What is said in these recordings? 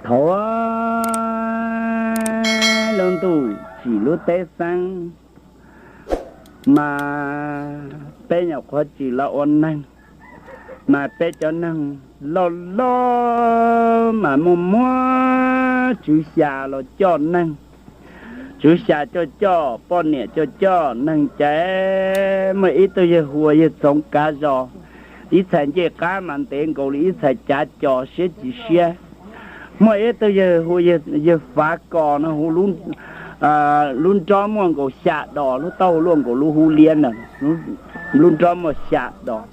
Thaum lub ntuj tsim lub teb xeeb, mas peb nyuam qhuav tsim los ua neeg, mas peb cov neeg loj loj mas muaj muab tswv xya los coj neeg. Tswv xya coj coj, poj niam coj coj neeg ces muaj ib tug yawg hu ua yawg Txoov Kav Zos, ib txhais ncej qab mas ntev nkaus li ib txhais cav co siab tsis siab. Muaj ib tug yawg hu yawg Fav Kos no, hu lub nrob muaj nkaus xya dos, lub taub hau luaj nkaus lub hub liab na, lub nrob muaj xya dos.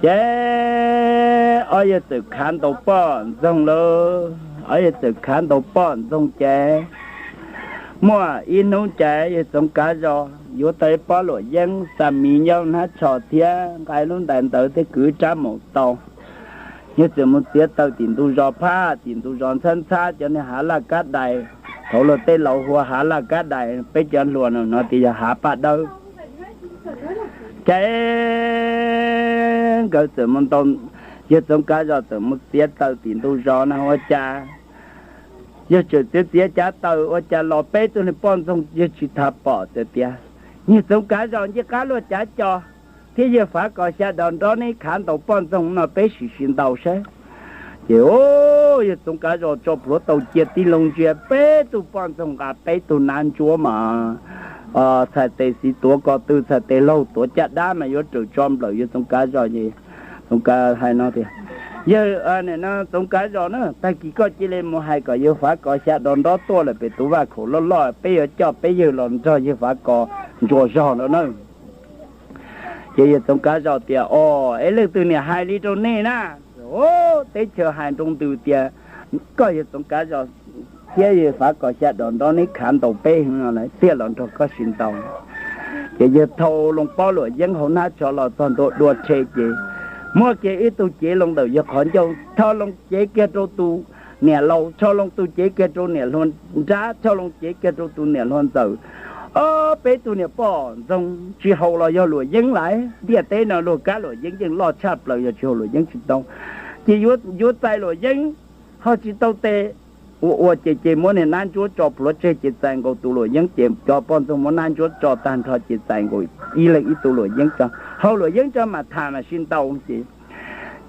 Ces ob yawg txawm khav ntaus poj ntxoog lawm, ob yawg txawm khav ntaus poj ntxoog ces muaj ib hnub ces yawg Txoov Kav Zos yuav tau ib pob luam yeeb, xa miv nyob hnab tsho thiab nqa lub ntais ntawd thiab kwv rab maum tau. Yawg txawm mus txiav taws tim ntug zos, phaj tim ntug zos ntxhab ntxhab cov niag hav laj kab dais, thaum luag tej laus hu ua hav laj kab dais, peb cov hluas no tias yog hav paj dawb. Ces nkawd txawm mus ntaus, yawg Txoov Kav Zos txawm mus txiav taws tim ntug zos na ua cas, yawg txawm txiav txiav cav taws ua cas los peb tug niag poj ntxoog yawg tsis tas pom txawm tias, Yawg Txoov Kav Zos, ncej qab luaj cav co thiab yawg Fav Kos xya dos nrob neb khav ntaus poj ntxoog no peb sim sim ntaus saib. Ces yawg Txoov Kav Zos tso plhuav taus cia tib loo ntsia peb tug poj ntxoog nqa peb tug nab ntsuab mas txhais tes xis tuav ko tw, txhais tes laug tuav caj dab mas yuav raws tso nplawm yawg Txoov Kav Zos. Txoov Kav hais no tias, Yawg, Txoov Kav Zos na, tag kis koj cia li mus hais kom yawg Fav Kos xya dos nrob tuaj lawm pem tus vaj khaum loj loj, peb yuav coj peb yawg los nrog yawg Fav Kos ntsuas zog no na. Ces yawg Txoov Kav Zos tias, Os, es leej twg niam hais li rau nej na? Teb chaws hais nroo ntws tias koj yawg Txoov Kav Zos thiab yawg Fav Kos xya dos nrob neb khav ntaus peb no lawm thiaj los nrog koj sim ntaus. Ces yawg thau loo pob luam yeeb hauv hnab tsho los txog ntua dua rhe ces muab kiag ib tug cev loo ntawm yawg qhov ncauj, thau loo cev kiag rau tus niam laus, thau loo tus cev kiag rau niam hluas nrab, thau loo cev kiag rau tus niam hluas ntxawm. Ob peb tug niam poj ntxoog tsis haus los yog luam yeeb lawm, ntiaj teb no luag kab luam yeeb yeej loj tshaj plaws, yog tsis haus luam yeeb tsis tau. Ces yuav txais luam yeeb ho tsis tau tes, ua ua ces ces muab niag nab ntsuab tso plhuav tseg ces txais nkaus tus luam yeeb, ces cov poj ntxoog muab nab ntsuab tso tag nrho ces txais nkaus ib leeg ib tug luam yeeb tso, haus luam yeeb tso mam tham mam sib ntaus. Ces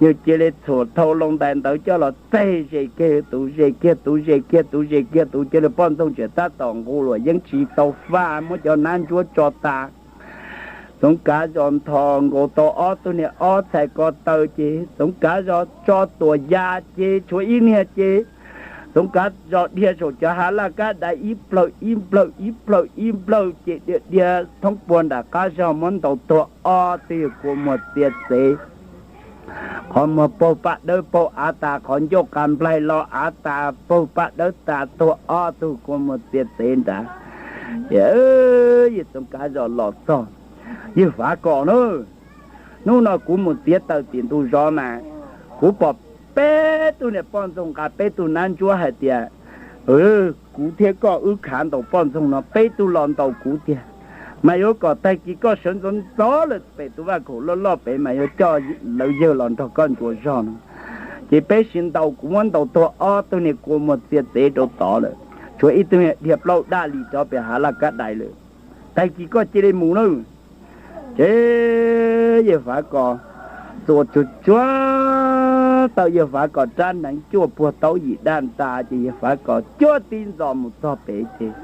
yawg cia li txhuam thau loo ntais ntawd coj los txeg ze kiag tus, ze kiag tus, ze kiag tus, ze kiag tus, cia li poj ntxoog tseem tab tom nqus luam yeeb tsis tau faj, muab cov nab ntsuab tso tas. Txoov Kav Zos nthos nkaus tau ob tug niag ob txhais ko taw ces Txoov Kav Zos tso tuam ya ces tshuav ib niag ces Txoov Kav Zos dhia saum cov hav laj kab dais ib plawg ib plawg ib plawg ib plawg ces dhia dhia thoob puag nram qab zog muab ntaus tuag ob tug yawg kua muag txiav txev. Qhov muag paug paj dawb paug av tas, qhov ncauj qa nplaig los av tas paug paj dawb tas, tuag ob tug kua muag txiav txev nrad. Ces yawg Txoov Kav Zos los txog, Yawg Fav Kos na, hnub no kuv mus txiav taws tim ntug zos mas kuv pom peb tug niam poj ntxoog nqa peb tug nab ntsuab hais tias kuv thiab koj wb khav ntaus poj ntxoog no peb tug los ntaus kuv tiag, mas yuav kom tag kis koj sawv ntxov ntxov lawm pem tus vaj khaum loj loj pem mas yuav coj lawv yawg los nrog koj ntsuas zog no. Ces peb sib ntaus, kuv muab ntaus tuag ob tug niag kua muag txiav txev rau tod lawm, tshuav ib tug niag dhia plaub daj li rov pem hav laj kab dais lawm. Tag kis koj cia li mus nawb. Ces Yawg Fav Kos txuas tsuag tsuag tau Yawg Fav Kos rab hneev cuaj puag taub yim daj ntas ces Yawg Fav Kos cuab tib ntxos mus txog pem ces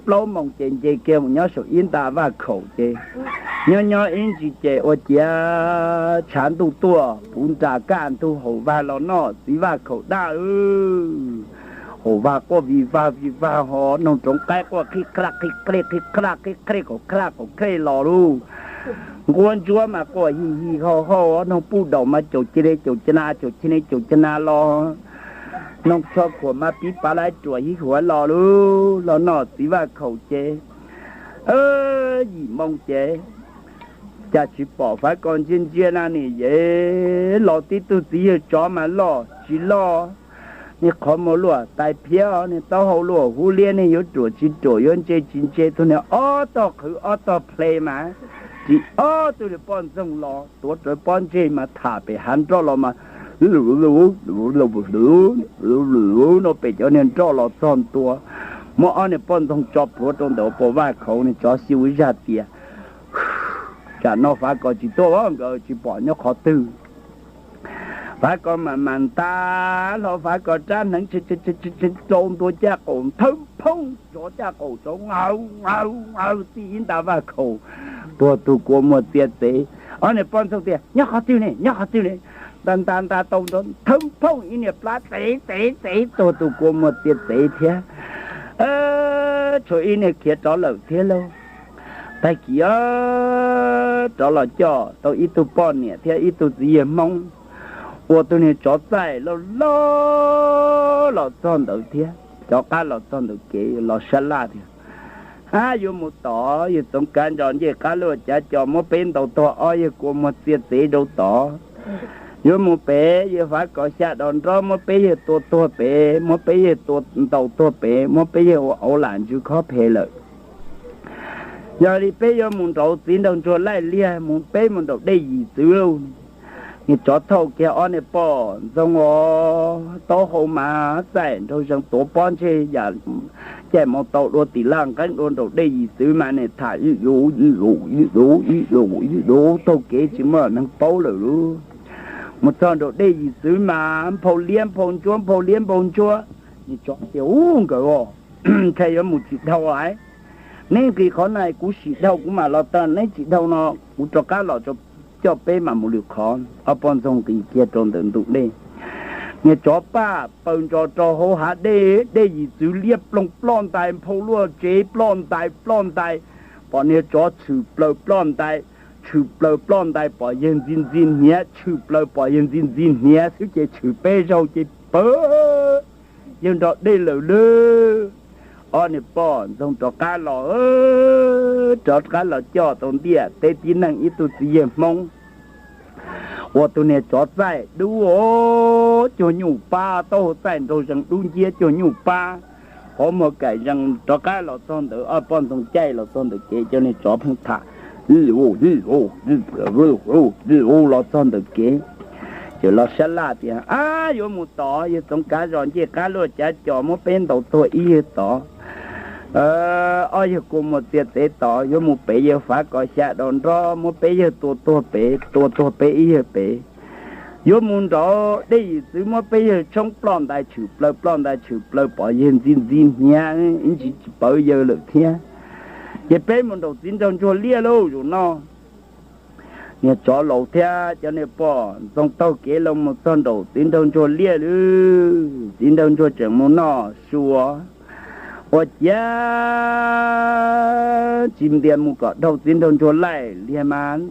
plaub moos ces nce kiag mus nyob saum ib nta vaj khaum ces nyob nyob ib ntsis ces ua ciav tshav ntuj tuaj puv nras kaj ntug, haum vag los noj txiv vaj khaum daj. Haum vag quaj vij vag vij vag ho, noog roov qaib quaj qhib qhaj qhib qhej qhib qhaj qhib qhej qaum qhaj qaum qhej los lauj. Nquab ntsuab mas quaj hij hij hau hau, noog puj daum mas caum ci li caum ci na caum ci li caum ci na los, noog tsho khuam mas pib pav laib ruam hib huav los lauj, los noj txiv vaj khaum ces yim moo ces cas tsis pom Fav Kos ntsia ntsia na, nim yeej los tib tug txiv yawg tsov mas loj tsis loj, niag qhov muag luaj tais phiab, niag taub hau luaj hub liab, niag yuav ruam tsis ruam yuav ntse tsis ntse, tug niag ob tog qhwv ob tog ple mas ris ob tug niag poj ntxoog los tuav rawv pob ntseg mas tham pem hav nroj los mas Lub lub lub lub lub no pem cov niag nroj los txog ntua, muab ob niag poj ntxoog tso plhuav rau ntawm vaj khaum. Niag tsov xyu zaj tias, tsam no Fav Kos tsis tuaj, nkawd tsis pom nyob qhov twg. Fav Kos mam mam nta hlo Fav Kos rab hneev rau ntua caj qaum, thawb phooj tsov caj qaum tsov, aw aw aw, txij ib nta vaj khaum, tuag tug kua muag txia txev. Ob niag poj ntxoog tias, nyob qhov twg ne, nyob qhov twg ne? Nta nta nta tau nrov, thawb phooj ib niag plab txev txev txev, tuag tug kua muag txia txev thiab. Tshuav ib niag khiav rov lawm thiab lauj. Tag kis rov los coj tau ib tug poj niam thiab ib tug txiv yawg Hmoob, ua tus niag tsov txaij loj loj los txog ntawd thiab, rov qab los txog ntawm kev los sab laj tias, ab, yuav mus tod, yawg Txoov Kav Ntsos ncej qab luaj cav co muab peb ntaus tuag ob yawg kua muag txia txev rau tod. Yuav mus pem, yawg Fav Kos xya dos nrob muab peb yawg tua tuag pem, muab peb yawg tua ntaus tuag pem, muab peb yawg ua auv lam ntsws khob phem lawm. Yog li peb yuav mus nraud txiv nraug ntsuag laij liag, mus peb mus nraum dej yim txwv lauj. Niag tsov thauj kiag ob niag poj ntxoog os, taub hau mas txaij nraug zees tuav pob ntseg yam caij mus tau dua tim laj nqeeb dua nraum dej yim txwv mas niag tham ib lus ib lus ib lus ib lus ib lus taug kev tsis muaj neeg paub lawm lauj. Mus txog nraum dej yim txwv mas nphau liab nphau ntsuab nphau liab nphau ntsuab. Niag tsov tias, ub, nkawd os, ntshai yuav mus tsis dhau lawm. Neb nqis qhov na kuv sim dhau kuv mam los tau, neb tsis dhau no kuv rov qab los coj peb mam mus lwm qhov. Ob poj ntxoog nqis kiag rau ntawm ntug dej. Niag tsov paj paws ntsos rau hauv hav dej, dej yim txwv liab ploog ploj ntais, nphau luaj tsev ploj ntais ploj ntais, pom niag tsov tshwm plaws ploj ntais, tshwm plaws ploj ntais pom yawg ntxi ntxi hniav, tshwm plaws pom yawg ntxi ntxi hniav xwb ces tshwm peb zaug ces pawg yawg nrog dej lawm lauj. Ob niag poj ntxoog rov qab los, rov qab los coj tau ntiaj teb tib neeg ib tug txiv yawg Hmoob ua tus niag tsov txaij dub cuag nyuj pab, taub hau txaij nraug zees dub nciab cuag nyuj pab, qhov muag kaim zees. Rov qab los txog ntawd, ob poj ntxoog caij los txog ntawm kev, cov niag tsov pheej tham, los txog ntawm kev, ces los sab laj tias, ab, yuav mus tod, yawg Txoov Kav Zos ncej qab luaj cav co muab peb ntaus tuag ib yawg tod, ob yawg kua muag txia txev tod. Yuav mus pem, yawg Fav Kos xya dos nrob muab peb yawg tua tuag pem, tua tuag peb ib yawg pem. Yuav mus nraud dej yim txwv muab peb yawg tshoob ploj ntais tshwm plaws, ploj ntais tshwm plaws pom yawg ntxi ntxi hniav ib ntsis tsis pawv yawg lawm thiab. Ces peb mus nraum txiv nraug ntsuag liaj lauj zaum no. Niag tsov laus thiab cov niag poj ntxoog taug kev los mus txog nraum txiv nraug ntsuag liaj lauj. Txiv nraug ntsuag tseem mus noj su, ua ciav tsis ntias mus kom dhau txiv nraug ntsuag laij liag mas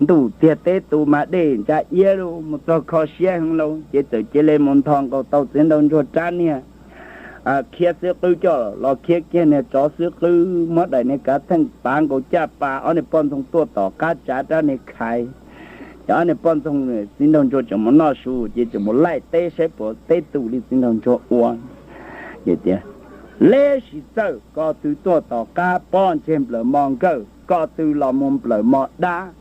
ntuj tiag teb tu mas dej ntsa iab lauj, mus txog kho siab heev lauj. Ces txawm cia li mus nthos nkaus tau txiv nraug ntsuag rab niag khiab xwb qwb coj los khiab kiag niag tsov xwb qwb, muab daim niag kav theej pav nkaus caj pas, ob niag poj ntxoog tuaj tom qab tsav rab niag khais. Ces ob niag poj ntxoog, txiv nraug ntsuag tseem mus noj su ces tseem mus laij teb saib puas teb tu li txiv nraug ntsuag ua. Ces tias, leb sis txawj ko tw tuaj tom qab, pob ntseg nplawm mo nkawj, ko tw los mus nplawm mo dab.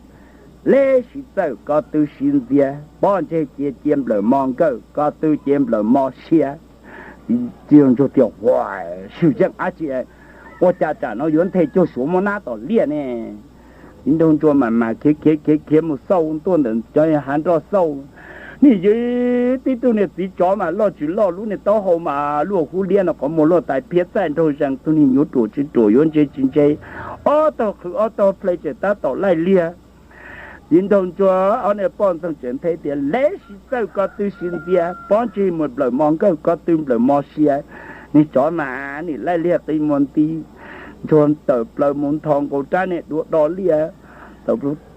Leb sis txawj ko tw siv ntxias, pob ntseg cia cia nplawm mo nkawj, ko tw cia nplawm mo sia. Txiv nraug ntsuag tias, ua, swm yeej dab tsi, ua cas tsam no yuav nthe cuag suav muab nab tom liaj ne? Txiv nraug ntsuag mam mas khiav khiav khiav khiav mus xauj tuaj ntawm cov hav nroj xauj. Nim yog tib tug niag txiv tsov mas loj tsis loj, lub niag taub hau mas luaj hub liab no, qhov muag luaj tais phiab, txaij nraug zees, tug niag yuav ruam tsis ruam, yuav ntse tsis ntse, ob tog qhwv ob tog ple tseem tab tom laij liag. Txiv nraug ntsuag ob niag poj ntxoog tseem nthe tias, leb sis txawj ko tw siv ntxias, pob ntseg mus nplawm mo nkawj, ko tw nplawm mo sia. Niag tsov mas nim laij liag qi muag nti, ntsuag tawm plaws mus nthos nkaus rab niag duav do liaj,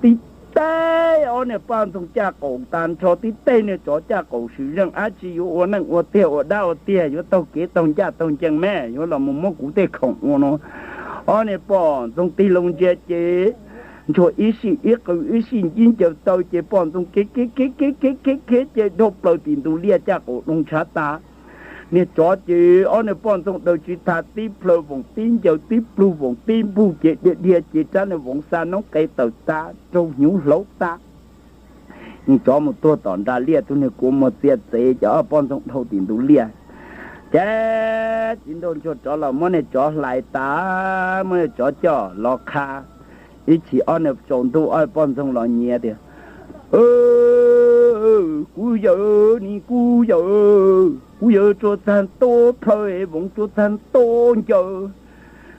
tib teg ob niag poj ntxoog caj qaum tas nrho, tib teg niag tsov caj qaum, swm yeej dab tsi, yuav ua neej ua tiag ua dab ua tiag, yuav taug kev taug ncaj taug ncees me, yuav los mus muab kuv tej khoom ua no. Ob niag poj ntxoog tig loo ntsia ces ntsuag ib sij ib qw ib sij ntsib ncaws taw ces poj ntxoog khiav khiav khiav khiav khiav khiav khiav ces dhau plaws tim ntug liaj caj qaum doo ntshav tas. Niag tsov ces ob niag poj ntxoog daws tsis tag, tib plhaw voom tib ncaws, tib plug voom tib npug ces dhia dhia ces rab niag voov xa noob qes tawm tas, raug hnyuv hlauv tas. Tsov mus tuag tom nram liaj, tus niag kua muag txiav txev, cov poj ntxoog dhau tim ntug liaj. Ces txiv nraug ntsuag rov los muab niag tsov hlais tas, muab niag tsov coj los qha. Ib chim ob niag tsaus ntuj, ob poj ntxoog los nyiav tias, Kuv yawm, ni kuv yawm, kuv yawm tsuas txag nto plhaw, voov tsuas txag nto ncaws,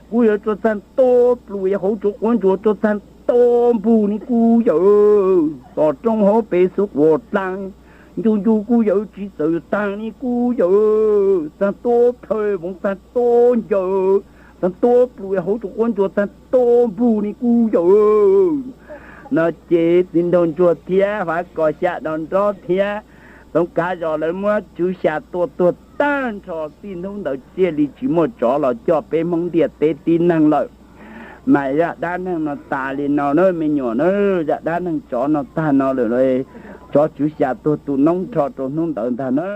kuv yawm tsuas txag nto plus, hauv tsuas quav ntsuas tsuas txag nto npug, ni kuv yawm, tom roob hauv pes xub quas dlaab, ncu ncu kuv yawm tsis txawm taag, ni kuv yawm, txag nto plhaw, voov txag nto ncaws, txag nto plus, hauv tsuas quav ntsuas txag nto npug, ni kuv yawm. No ces txiv nraug ntsuag thiab Fav Kom xya dos nrob thiab Toov Kav Zos lawv muab tswv xya tua tuag tag nrho. Txij hnub ntawd thiaj li tsis muaj tsov los coj peb Hmoob ntiaj teb tib neeg lawm. Mas zaj dab neeg no tas li no na me nyuam na. Zaj dab neeg tsov no tag no lawm, tsov tswv xya tuag tu noob nrho rau hnub ntawd ntag na.